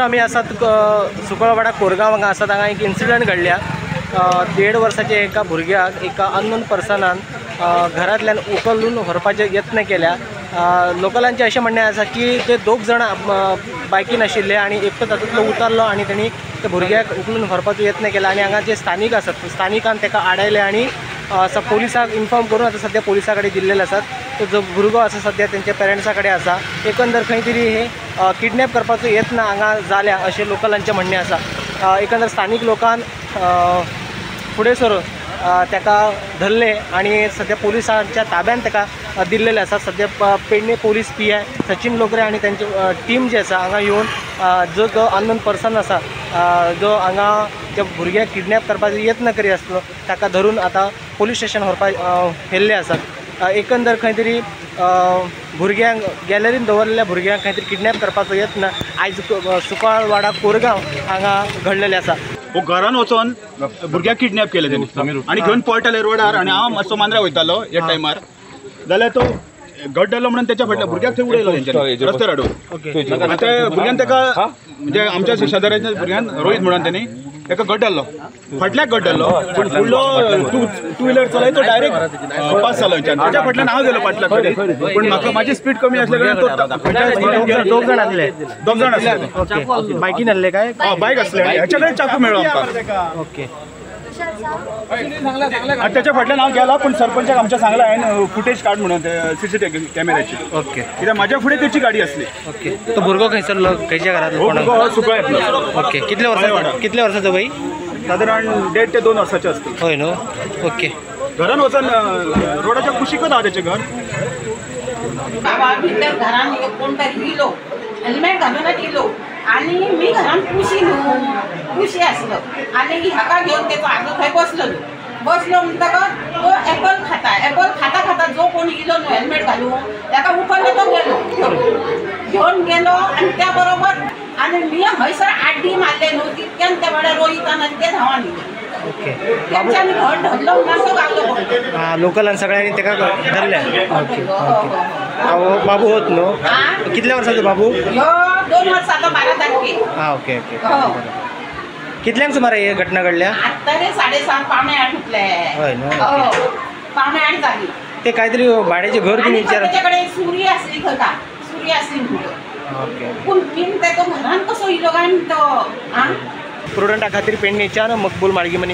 आमी आसात सुकळवाडा कोरगांव हांगा आसात. हांगा एक इन्सिडंट घडल्या. 1.5 वर्साच्या एका भुरग्याक एका अननोन पर्सनान घरांतल्यान उखलून व्हरपाचे यत्न केल्या. लोकलांचें अशें म्हणणें आसा की ते दोग जाण बायकीन आशिल्ले आनी एकटो तातूंतलो उतरलो आनी तेणी त्या भुरग्याक उखलून व्हरपाचो यत्न केला आनी हांगा जे स्थानीक आसात स्थानिकान ताका आडायले आनी पोलिसांक इन्फॉर्म करून आतां सद्या पोलिसां कडेन दिल्लेले आसात. तो जो भुरगो आसा सद्या तेंच्या पेरंट्सा कडेन आसा. एकंदर खंय तरी हे किडनॅप करपाचो यत्न हांगा जाल्या अशें लोकलांचें म्हणणें आसा. एकंदर स्थानीक लोकान फुडें सरून ताका धरले आनी सद्या पोलिसांच्या ताब्यान ताका दिल्लेले आसा. सद्या Pernem police PI Sachin Lokre आनी तेंची टीम जी आसा हांगा येवन जो तो अननोन पर्सन आसा जो हांगा त्या भुरग्याक किडनॅप करपाचो यत्न करी आसलो ताका धरून आतां पोलीस स्टेशन व्हरपाक व्हेल्ले आसात. एकंदर खंय तरी भुरग्यांक गॅलरीन दवरलेल्या भुरग्यांक खंय तरी किडनॅप करपाचो यत्न आयज सुकळवाडा कोरगांव हांगा घडलेले आसा. हो घरान वचोन भुरग्याक किडनॅप केले तेणी आनी घेवन पळटाले रोडार आनी हांव मातसो मांद्रा वयतालो ह्या टायमार जाल्यार तो गट जालो म्हणून तेच्या फाटल्या भुरग्याक थंय उडयलो तेंच्यांनी रस्त्यार हाडून. आतां भुरग्यान ताका म्हणजे आमच्या शेजाऱ्याच्या भुरग्यान रोहित म्हणून तेणी ताका गट जाल्लो, फाटल्याक गट जाल्लो, पूण फुडलो टू व्हिलर चलय तो डायरेक्ट पास जालो हेंच्यान. तेच्या फाटल्यान हांव गेलो फाटल्या कडेन, पूण म्हाका म्हाजी स्पीड कमी आसल्या कारणान तो दोग जाण आसले, दोग जाण आसले बायकीन आसले काय? हय बायक आसले. हेच्या कडेन चाकू मेळ्ळो आमकां. ओके. आनी तेच्या फाटल्यान हांव गेलो, पूण सरपंचाक आमच्या सांगला हांवें फुटेज काड म्हणून सीसीटीव्ही कॅमेऱ्याची. ओके. कित्याक म्हाज्या फुडें तेची गाडी आसली. ओके. तो भुरगो खंयसरलो, खंयच्या घरांतलो? हो भुरगो सुकळ्यांतलो. ओके. कितले वर्सां, कितले वर्साचो भाई? सादारण 1.5 ते 2 वर्साचे आसतले. हय न्हू. ओके. घरान वचून रोडाच्या कुशीकच आहा तेचें घर. बाबा भितर घरान कोण तरी इलो, हेल्मेट घालूनच इलो आनी मी घरान कुशी न्हू, कुशी आसलो आनी हाका घेवन तेचो आजो थंय बसलो. बसलो म्हणटकच तो एपल खाता, एपल खाता खाता जो कोण इलो न्हू हेल्मेट घालून ताका उखल्लो, तो गेलो घेवन गेलो आनी त्या बरोबर आनी मी हयसर आड्डी मारले न्हू तितक्यान त्या वेळार रोहितान आनी ते धांवान इले. ओके. तेंच्यांनी घर धरलो म्हणून तो गावलो. लोकलान सगळ्यांनी ताका धरले. ओके. ओके. बाबू होत न्हू? कितल्या वर्साचो बाबू? ह्यो 2 वर्साचो, 12 तारखेक. हां. Okay okay. कितल्यांक सुमार ही घटना घडल्या? आत्तां रे 7:30 7:45 उठले. हय न्हू. 7:45 जाली. ते कांयतरी भाड्याचें घर बीन विचार तेचे कडेन सुरी आसली खंय का, सुरी आसली म्हणटो. ओके. पूण बीन तेचो घरान कसो इलो काय म्हणतो? आं प्रुडंटा खातीर पेडणेच्यान मकबूल माळगीमनी.